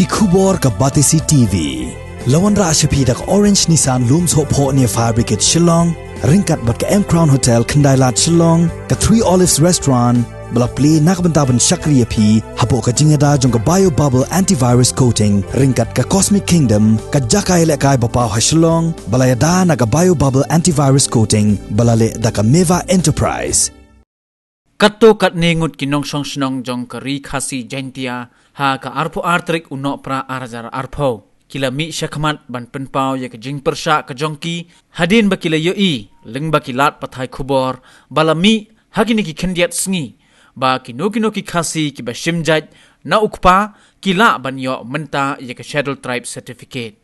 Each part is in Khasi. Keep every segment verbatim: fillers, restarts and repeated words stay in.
Ki khubor ka Batesi T V. La wanrah sha phi da ka Orange Nissan Lum Sohphoh near Fire Brigade Shillong, ryngkat bad ka M Crown Hotel Khyndailad Shillong, ka Three Olives Restaurant, ba la plie na ka bynta ban shakri ïa phi hapoh ka jingïada jong ka Bio Bubble Antivirus Coating, ryngkat ka Cosmic Kingdom, ka jaka ïalehkai ba paw ha Shillong, ba la ïada na ka Bio Bubble Antivirus Coating, ba la leh da ka Meva Enterprise. Katto katne ngut ki nongshong shnong jong ka Ri Khasi Jaintia ha ka arphew ar tarik u Nohprah ar hajar arphew ki la mih shakhmat ban pynpaw ïa ka jingpyrshah ka jong ki, hadien ba ki la ïohi lyngba ki lad pathai khubor ba la mih ha kine ki khyndiat sngi ba kino kino ki Khasi kiba shim jait na u kpa ki lah ban ïoh mynta ïa ka Scheduled Tribe Certificate.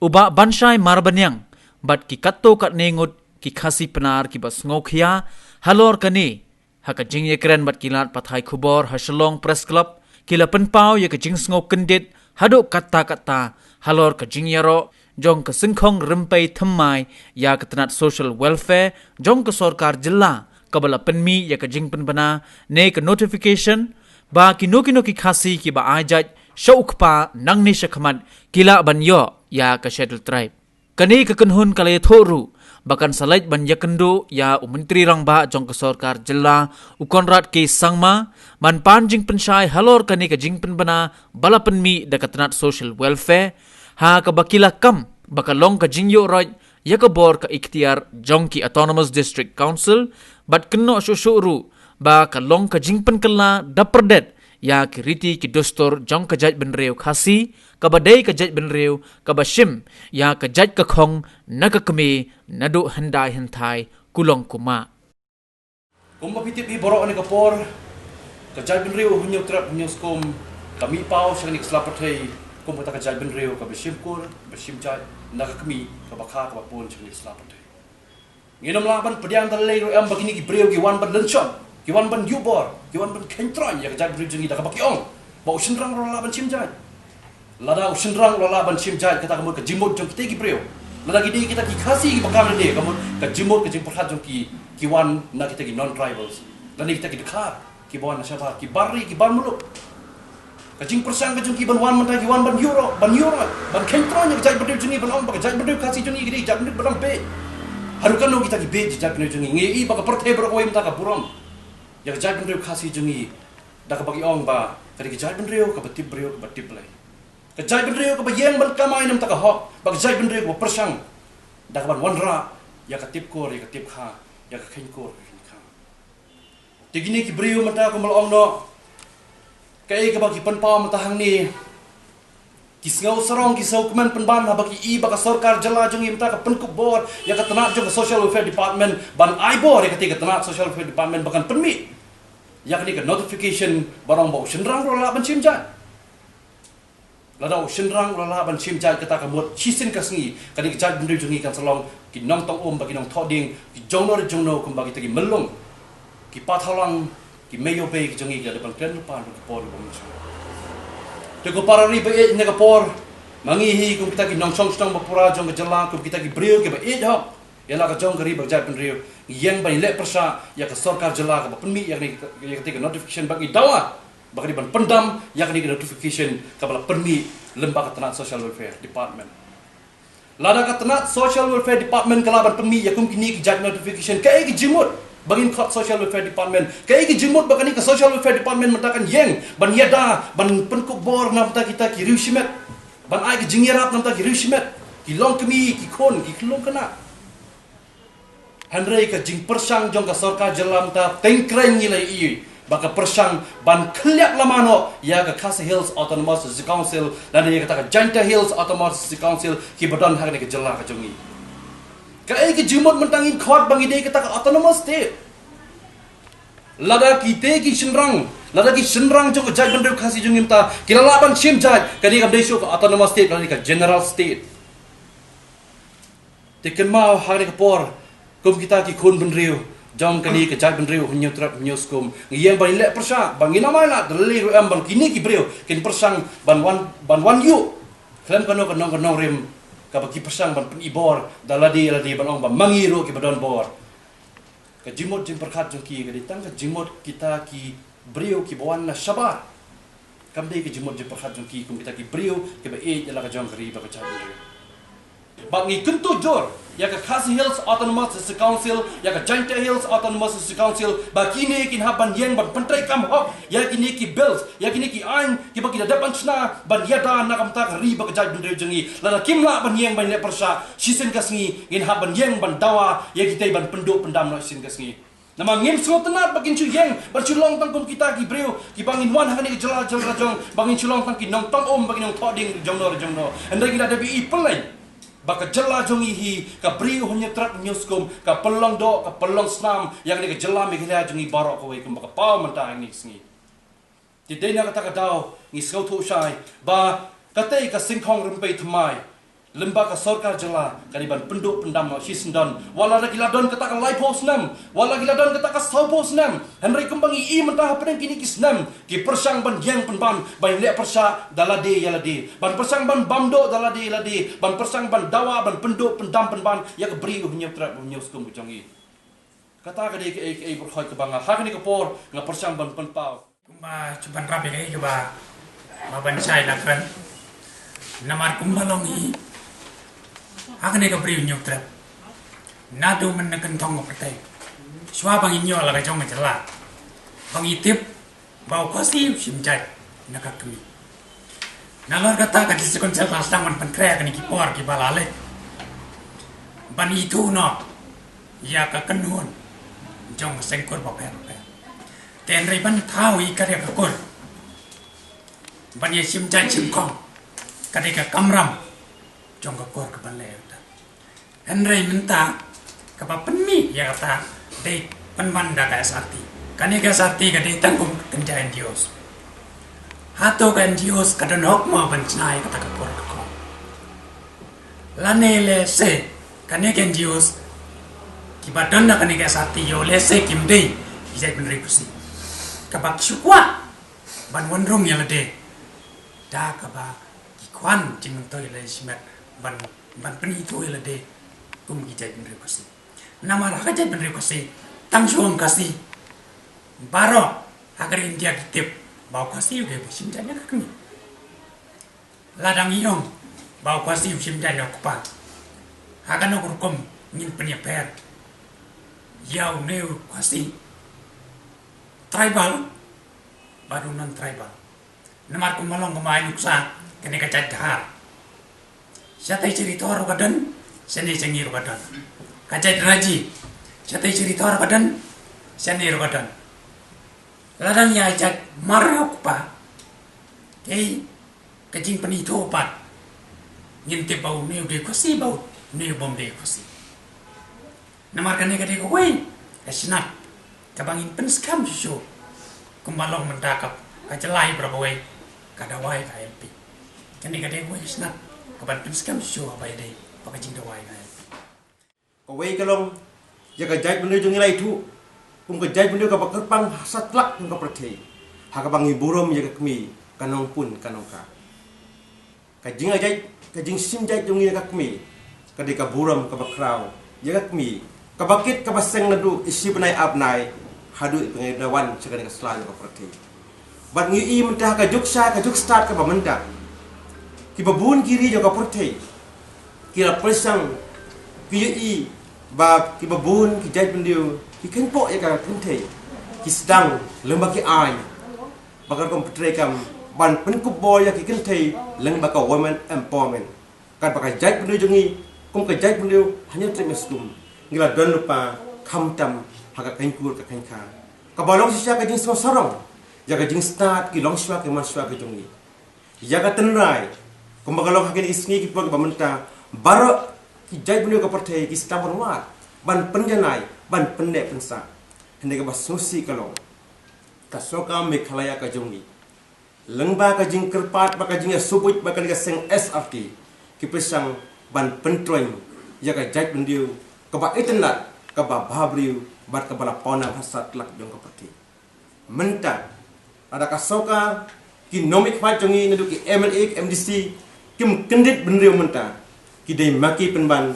U Bah Banshai Marbaniang bad ki katto katne ngut ki Khasi Pnar kiba sngewkhia halor kane, ha ka jingïakren bad ki lad pathai khubor ha Shillong Press Club, ki la pynpaw ïa ka jingsngew kyndit haduh katta katta halor ka jingïaroh jong ka Syngkhong Rympei Thymmai ïa ka tnat Social Welfare jong ka sorkar jylla, kaba la pynmih ïa ka jingpynbna ne ka notification ba kino kino ki Khasi kiba ai jait sha u kpa nangne shakhmat ki lah ban ïoh ïa ka Scheduled Tribe. Kane ka kynhun ka la ïathuh ruh ba kan sa leit ban ïakynduh ïa u Myntri Rangbah jong ka sorkar jylla, u Conrad K Sangma, ban pan jingpynshai halor kane ka jingpynbna ba la pynmih da ka tnat Social Welfare, ha kaba ki la kam ba ka long ka jingïoh roit ïa ka bor ka iktiar jong ki Autonomous District Council, bad kynnoh shuh shuh ruh ba ka long ka jingpynkylla da pyrdet ïa ki riti ki dustur jong ka jaitbynriew Khasi, kaba dei ka jaitbynriew kaba shim ïa ka jait ka khong na ka kmie naduh hyndai hynthai, kulong kumah. Kumba phi tip hi baroh, ha kane ka por ka jaitbynriew Hynñiewtrep Hynñiewskum ka mih paw sha kane ka sla pyrthei kum kata ka jaitbynriew kaba shim kur, ba shim jait na ka kmie kaba kha kaba pun sha kane ka sla pyrthei. Ngin ym lah ban pdiang da lei ruh em ba kine ki briew ki wan ban lynshop, ki wan ban ïuh bor, ki wan ban kheiñ troiñ ïa ka jaitbynriew jong ngi da kaba ki ong ba u shynrang ruh u lah ban shim jait. Lada u shynrang u la lah ban shim jait, kata ka mut ka jingmut jong kita ki briew, lada ki dei kita ki Khasi kiba kam lane, ka mut ka jingmut ka jingpyrkhat jong ki, ki wan na kita ki non-tribals lane kita ki dkhar kiba wan na shabar, ki bar ri, ki bar muluk. Ka jingpyrshang ka jong ki ban wan mynta, ki wan ban ïuh roh, ban ïuh roh, ban kheiñ troiñ ïa ka jaitbynriew jong ngi, ban ong ba ka jaitbynriew Khasi jong ngi ka dei jaitbynriew ba dang bieit. Haduh katno kita ki bieit ïa ka jaitbynriew jong ngi? Ngi ïohi ba ka pyrthei baroh kawei mynta ka burom ïa ka jaitbynriew Khasi jong ngi da kaba ki ong ba ka dei ka jaitbynriew kaba tip briew, kaba tip Blei. Ka jaitbynriew kaba ïeng ban kamai na ka bynta ka hok, bad ka jaitbynriew kaba pyrshang da kaban wanrah ïa ka tip kur, ïa ka tip kha, ïa ka kheiñ kur, ka kheiñ kha. Te kine ki briew mynta, kumba la ong noh, kaei kaba ki pynpaw mynta hangne, ki sngew sarong, ki sngewkmen pynban haba ki ïohi ba ka sorkar jylla jong ngi mynta ka pynkup bor ïa ka tnat jong ka Social Welfare Department ban ai bor ïa kata ka tnat Social Welfare Department ba kan pynmih ïa kane ka notification ba ong ba u shynrang ruh u lah ban shim jait. Lada u shynrang u la lah ban shim jait, kata ka mut shisien ka sngi kane ka jaitbynriew jong ngi kan sa long ki nongtong um bad ki nongthoh dieng, ki jongno re jongno kumba kita ki myllung, ki pathawlang, ki mei ïew bei ki jong ngi, ki la dep ban kren lypa ha ki por kiba mynshwa. Te ko para ri ba ïeit, ha kane ka por ma ngi hi kum kita ki nongshong shnong ba pura jong ka jylla, kum kita ki briew kiba ïeit hok ïa la ka jong ka ri bad ka jaitbynriew, ngi ïeng ban ïaleh pyrshah ïa ka sorkar jylla kaba pynmih ïa kane, ïa kata ka notification, bad ngi dawa ba ka dei ban pyndam ïa kane ka notification kaba la pynmih lyngba ka tnat Social Welfare Department. Lada ka tnat Social Welfare Department ka lah ban pynmih ïa kum kine ki jait notification, kaei ka jingmut ba ngin khot Social Welfare Department? Kaei ka jingmut ba kane ka Social Welfare Department mynta kan ïeng ban ïada, ban pynkup bor na ka bynta kita ki riew shimet, ban ai ka jingïarap na ka bynta ki riew shimet, ki longkmie, ki khun, ki khyllung khynnah? Hynrei ka jingpyrshang jong ka sorkar jylla mynta teng kren ngi la ïohi ba ka pyrshang ban khylliat lama noh ïa ka Khasi Hills Autonomous District Council lane ïa kata ka Jaintia Hills Autonomous District Council kiba don ha kane ka jylla ka jong ngi. Kaei ka jingmut mynta ngin khot ba ngi dei kata ka Autonomous State? Lada kita ki shynrang, lada ki shynrang jong ka jaitbynriew Khasi jong ngi mynta ki la lah ban shim jait, kane kam dei shuh ka Autonomous State, kane ka General State. Te kynmaw, ha kane ka por, kum kita ki khun bynriew jong kane ka jaitbynriew Hynñiewtrep Hynñiewskum, ngi ïeng ban ïaleh pyrshah ba ngin ym ailad da lei ruh em ba kine ki briew kin pyrshang ban wan, ban wan ïuh khlem kano kano ka nongrim kaba ki pyrshang ban pyni bor da lade lade, ban ong ba ma ngi ruh kiba don bor. Ka jingmut jingpyrkhat jong ki ka dei tang ka jingmut kita ki briew kiba wan na shabar. Kam dei ka jingmut jingpyrkhat jong ki kum kita ki briew kiba ïeit ïa la ka jong ka ri bad ka jaitbynriew. Bad ngi kyntu jur ïa ka Khasi Hills Autonomous District Council, ïa ka Jaintia Hills Autonomous District Council, ba kine kin hap ban ïeng ban pyntreikam hok ïa kine ki bills, ïa kine ki aiñ kiba ki da dep ban shna ban ïada na ka bynta ka ri bad ka jaitbynriew jong ngi. Lada kim lah ban ïeng ban leh pyrshah shisien ka sngi, ngin hap ban ïeng ban dawa ïa kita ban pynduh pyndam noh shisien ka sngi. Namar ngim sngewtynnat ba kin shu ïeng ban shu long tang kum kita ki briew kiba ngin wan ha kane ka jylla jong ka jong, ba ngin shu long tang ki nongtang um, ba ngin nongthoh ding jong no jong no. Hynrei ngi la dep ïohi pyrshah ba ka jylla jong ngi hi, ka briew u Hynñiewtrep Hynñiewskum, ka pynlong doh, ka pynlong snam ïa kane ka jylla Meghalaya jong ngi baroh kawei kumba ka paw mynta ha kine ki sngi. Te dei na kata ka daw ngi sngewthuh shai ba katei ka sengkhong rympei thymmai lyngba ka sorkar jylla ka dei ban pynduh pyndam noh shisyndon. Wat la ki la don kata ka laiphew snem, wat la ki la don kata ka sawphew snem, hynrei kumba ngi i mynta hapdeng kine ki snem, ki pyrshang ban ïeng pynban ban leh pyrshah da lade ïa lade, ban pyrshang ban bam doh da lade ïa lade, ban pyrshang ban dawa ban pynduh pyndam pynban ïa ka briew u Hynñiewtrep Hynñiewskum ka jong ngi. Kata ka dei kaei kaei baroh kaba nga ha kane ka por nga pyrshang ban pynpaw. Kumba shu ban rap ïa kaei kaba ma ban shai la kren. Namar kumba long hi ha kane ka briew Hynñiewtrep, naduh mynne kynthong ka pyrthei, shuwa ba ngin ïoh la ka jong ka jylla, ba ngi tip ba u Khasi u shim jait na ka kmie. Nalor kata ka District Council ka la sdang ban pynkhreh ha kine ki por kiba la leit ban ithuh noh ïa ka kynhun jong ka seng kur bapher bapher. Te hynrei ban thaw ïa ka, ïa ka kur ban ïa shim jait shim khong ka dei ka kamram jong ka kur kaba leh ïa kata. Hynrei mynta kaba pynmih ïa kata dei pynban da ka S R T. Kane ka S R T ka dei tang kum kynja N G Os. Hato ka N G Os ka don hok mo ban shna ïa kata ka kur ka khong? Lane lehse kane ka N G Os kiba don na kane ka S R T ïoh lehse kim dei ki jaitbynriew Khasi, kaba ki shu kwah ban wan rung ïa lade da kaba ki kwah jingmyntoi lane shimet ban, ban pynithuh ïa lade kum ki jaitbynriew Khasi. Namar ha ka jaitbynriew Khasi, tang shu ong Khasi, baroh ha ka ri India ki tip ba u Khasi u dei ba shim jait na ka kmie. Lada ngi ong ba u Khasi u shim jait na u kpa, ha kano ka rukom ngin pynïapher ïa une u Khasi tribal bad u non tribal? Namar kumba long kumba ai nuksa, kane ka jait Dhar, shatei Shirithor ruh ka don, shane Shangir ruh ka don. Ka jait Raji, shatei Shirithor ruh ka don, shane ruh ka don. Lada ngi ai jait mar ïa u kpa, kaei ka jingpynithuh pat ngin tip ba une u dei Khasi, ba une u bym dei Khasi? Namar kane ka dei kawei ka shnat kaba ngin pynskhem shuh shuh. Kumba long mynta ka, ka jylla baroh kawei ka dawai ka I L P. Kane ka dei kawei ka shnat kaban pynskhem shuh shuh ba ïadei bad ka jingdawai ka I L P. Kawei ka long, ïa ka jaitbynriew jong ngi la ithuh kum ka jaitbynriew kaba kyrpang ha satlak jong ka pyrthei, ha kaba ngi burom ïa ka kmie, ka nongpun, ka nongkha. Ka jingïajait, ka jingshim jait jong ngi ïa ka kmie ka dei ka burom kaba khraw ïa ka kmie, kaba kit kaba seng naduh i shi bnai ar bnai haduh ba ngi da wan sha kane ka sla jong ka pyrthei. Bad ngi ïohi mynta ha ka juk sha ka juk stad kaba mynta, kiba bun ki ri jong ka pyrthei ki la pyrshang, ki ïohi ba kiba bun ki jaitbynriew ki kynpoh ïa ka kynthei, ki sdang lyngba ki aiñ ba ka rukom pyntreikam ban pynkup bor ïa ki kynthei lyngba ka women empowerment. Katba ka jaitbynriew jong ngi kum ka jaitbynriew Hynñiewtrep Hynñiewskum, ngi la don lypa khamtam ha ka kynkur ka kynkha, kaba long shisha ka jingsngewsarong ïa ka jingstad ki longshuwa ki manshuwa ki jong ngi. Ïa ka tynrai, kumba ka long ha kine ki sngi ki por kiba mynta, baroh ki jaitbynriew ka pyrthei ki sdang ban wad, ban pynjanai, ban pynneh pynsah. Hynrei kaba sngewsih ka long, ka sorkar Meghalaya ka jong ngi, lyngba ka jingkyrpad bad ka jingïasngewbha bad kane ka seng S R T, ki pyrshang ban pyntroiñ ïa ka jaitbynriew kaba itynnad, kaba bhabriew bad kaba la pynbna ha satlak jong ka pyrthei. Mynta lada ka sorkar, ki nongmihkhmat jong ngi naduh ki M L A, ki M D C, kim kyndit bynriew mynta, ki dei ma ki pynban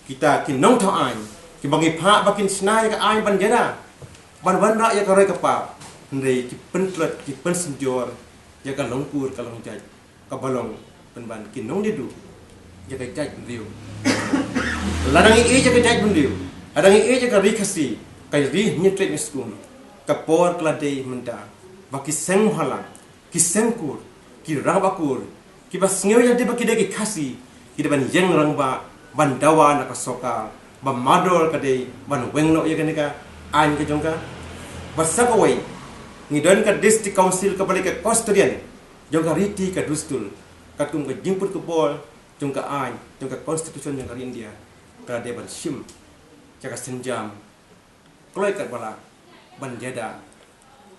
kita ki nongthoh aiñ, kiba ngi phah ba kin shna ïa ka aiñ ban ïada, ban wanrah ïa ka roi ka par, hynrei ki pyntlot, ki pynsynjor ïa ka long kur ka long jait, ka ba long pynban ki nongdie duh ïa ka jaitbynriew. Lada ngi ïeit ïa ka jaitbynriew, lada ngi ïeit ïa ka ri Khasi, ka ri hynñiewtrep ngi skum, ka por ka la dei mynta ba ki seng bhalang, ki seng kur, ki rangbah kur, ki ba sngew ïa dei ba ki dei ki Khasi, ki dei ban ïeng rangbah, ban dawa na ka sorkar ba mardor ka dei ban weng noh ïa kane ka aiñ ka jong ka. Bad sa kawei, ngi don ka District Council ka ba lei ka custodian jong ka riti ka dustur, katkum ka jingput ka bor jong ka aiñ, jong ka constitution jong ka ri India, ka la dei ban shim ïa ka sienjam kloi katba lah ban ïada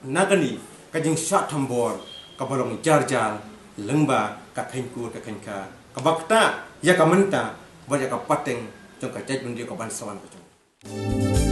na kane ka jingshah thombor ka ba long jar jar lyngba ka kheiñ kur ka kheiñ kha, ka ba ktah ïa ka mynta bad ïa ka pateng jong ka jaitbynriew ka ban sa wan ka jong.